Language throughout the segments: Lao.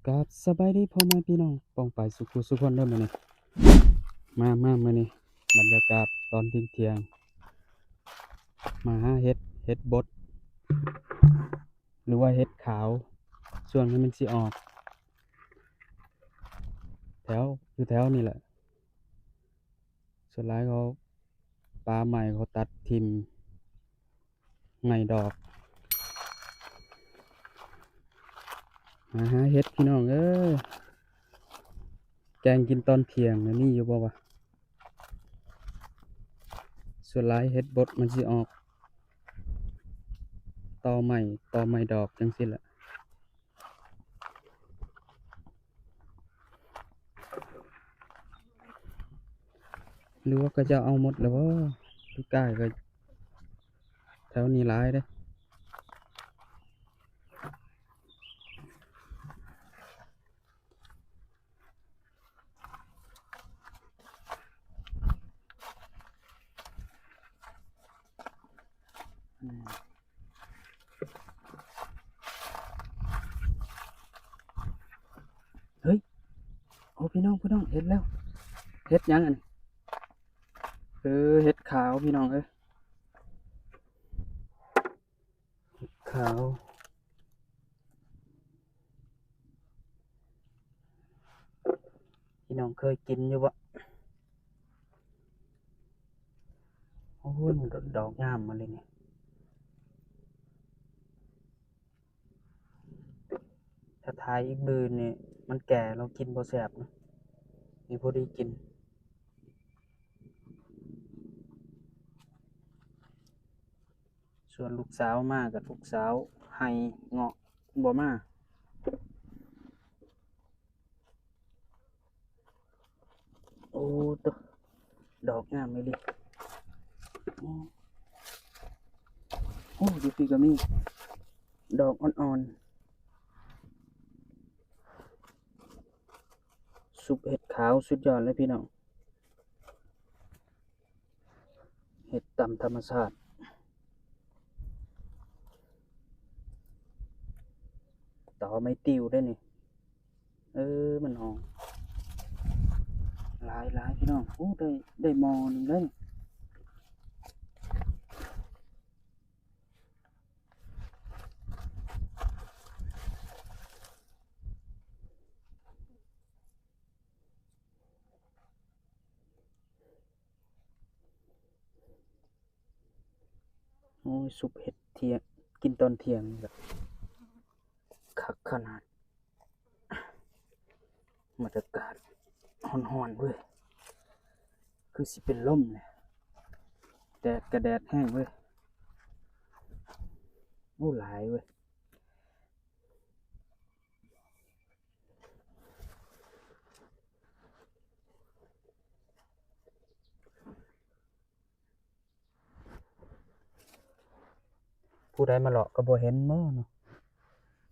ກາບສະບາຍດີພໍ່ແມ່ພີ່ນ້ອງປ້ອງປາຍສູ່ຜູ້ສູ່ຄົນເດີມື້ນີ້ ມາ ມາມື້ນີ້ບັນຍາກາດຕອນທ່ຽງໆ ມາຫາເຫັດ ເຫັດບົດ ຫຼືວ່າເຫັດຂາວ ຊ່ວງນີ້ມັນຊິອອກ ແຖວ ຢູ່ແຖວນີ້ແຫຼະ ສ່ວນຫຼາຍເຂົາປ່າໄມ້ເຂົາຕັດຖິ້ມ ໄມ້ດອກ ມາຫາເຫັດພີ່ນ້ອງເອີຍ ແກງກິນຕອນທ່ຽງນີ້ມີຢູ່ບໍ່ວະ ສ່ວນຫຼາຍເຫັດບົດມັນຊິອອກຕໍໄມ້ ຕໍໄມ້ດອກຈັ່ງຊີ້ແຫຼະ. ຫຼືວ່າເຂົາເຈົ້າເອົາໝົດແລ້ວບໍ່? ປີກາຍກໍແຖວນີ້ຫຼາຍເດ້. ເຮີ້ຍ ໂອ້ ພີ່ນ້ອງ ພີ່ນ້ອງ ເຫັນແລ້ວ ເຫັດຫຍັງອັນນີ້? ເອີ ເຫັດຂາວພີ່ນ້ອງເອີຍ ເຫັດຂາວ. ພີ່ນ້ອງເຄີຍກິນຢູ່ບໍ່? ໂອ້ຍ ດອກງາມມາເລີຍນີ້ ຖ້າຖ້າອີກມື້ນີ້ມັນແກ່ແລ້ວກິນບໍ່ແຊບນະ ນີ້ພໍດີກິນ. ສ່ວນລູກສາວມາກໍລູກສາວໄຫ້ເງາະບໍ່ມາ. ໂອ້ ໂຕ ດອກງາມອີ່ຫຼີ. ໂອ້ ຢູ່ພີ້ກໍມີ ດອກອ່ອນໆ. ຊຸບເຫັດຂາວສຸດຍອດເລີຍພີ່ນ້ອງ. ເຫັດຕາມທຳມະຊາດ ຕໍໄມ້ຕິວໄດ້ນີ້. ເອີ ມັນອອກຫຼາຍໆ ພີ່ນ້ອງ. ໂອ້ ໄດ້ ໄດ້ໝໍ້ໜຶ່ງເດ້. ໂອ້ຍ ຊຸບເຫັດທ່ຽງ ກິນຕອນທ່ຽງນີ້ລະ ຄັກຂະໜາດ. ບັນຍາກາດຮ້ອນໆ ເວີຍ ຄືຊິເປັນລົມແຫຼະ ແດດກະແດດແຮງເວີຍ. ໂອ້ ຫຼາຍເວີຍ. ຜູ້ໃດມາເລາະກໍບໍ່ເຫັນບໍເນາະ.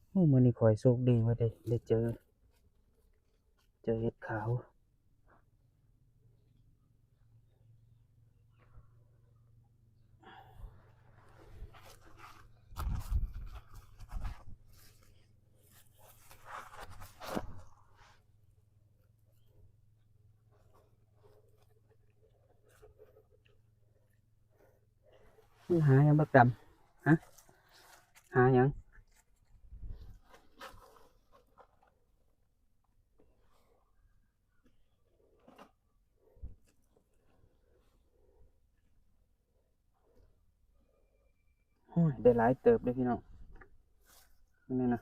ໂອ້ ມື້ນີ້ຂ້ອຍໂຊກດີເວີຍ ໄດ້ ໄດ້ເຈີ ເຈີເຫັດຂາວ. ມັນຫາຫຍັງບັກດຳ? ຮະ? ຫາຫຍັງ? ໂອ້ຍ ໄດ້ຫຼາຍເຕີບເດ້ພີ່ນ້ອງ ນີ້ນະ.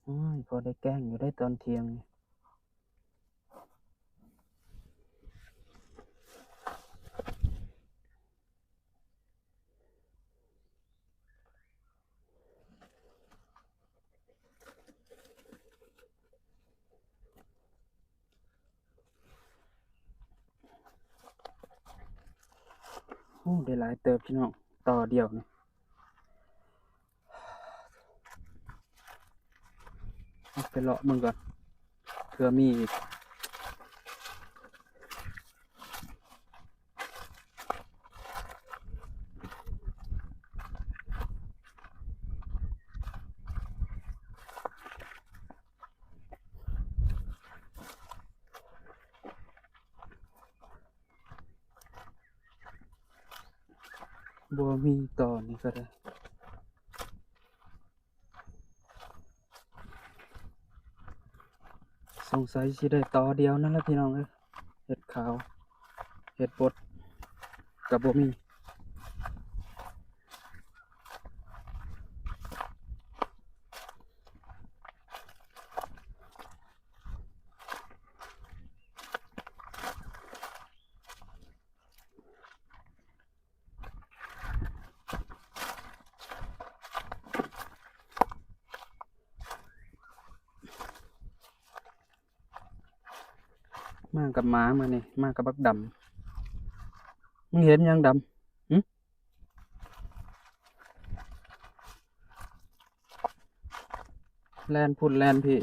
ໂອ້ຍ ພໍໄດ້ແກງຢູ່ໄດ໋ຕອນທ່ຽງນີ້. ໂອ້ ໄດ້ຫຼາຍເຕີບພີ່ນ້ອງ ຕໍ່ດຽວນີ້. ເອົາໄປເລາະເບິ່ງກ່ອນ ກໍມີອີກ. ບໍ່ມີຕໍ່ນີ້ກໍໄດ້. ສົງໄສຊິໄດ້ຕໍ່ດຽວນັ້ນລະພີ່ນ້ອງເອີຍ. ເຫັດຂາວ ເຫັດບົດກໍບໍ່ມີ. ມາກັບໝາມື້ນີ້ ມາກັບບັກດຳ. ມຶງເຫັນຫຍັງດຳ? ຫຶ? ແລ່ນພຸ້ນແລ່ນພີ້.